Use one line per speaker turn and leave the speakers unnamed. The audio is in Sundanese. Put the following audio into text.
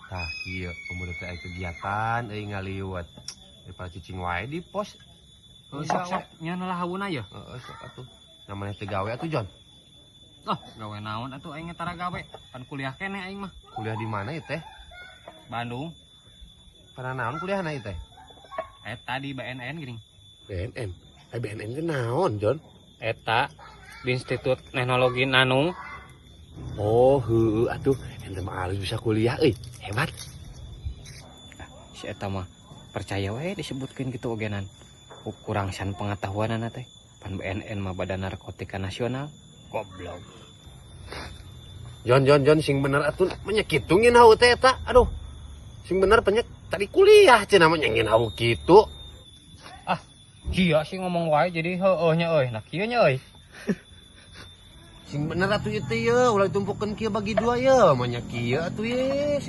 Tah, ieu pemuda teh aya kegiatan euy, ngaliwet. Daripada cicing wae di pos.
Sok sok nya lah hauna ya.
Heeh, sok atuh. Namanya teh gawe atuh, Jon.
Ah, gawe naon atuh, aing tara gawe. Pan kuliah keneh aing mah.
Kuliah di mana ieu teh?
Bandung.
Karena naon kuliahna ieu teh?
Eta di BNN geuning.
BNN. Eh, BNN teh naon, Jon?
Eta di Institut Teknologi Nanu.
Oh, heueuh atuh. Ente mah alus bisa kuliah euy. Hebat.
Si eta mah percaya wae disebutkeun gitu ogenan. Kurang san pengetahuan teh. Pan BNN mah Badan Narkotika Nasional. Goblok.
Jon, Jon, Jon, sing bener atuh, nya kitu ngin hawu teh eta. Aduh. Sing bener, penyek tadi kuliah cenah mah ngin hawu kitu.
Iya sih, ngomong wae jadi heueuh nya euy. Nah, kieu nya euy.
Sing bener atuh ieu teh ye, ulah ditumpukeun kieu, bagi dua ye, mah nya kieu atuh ye. Sing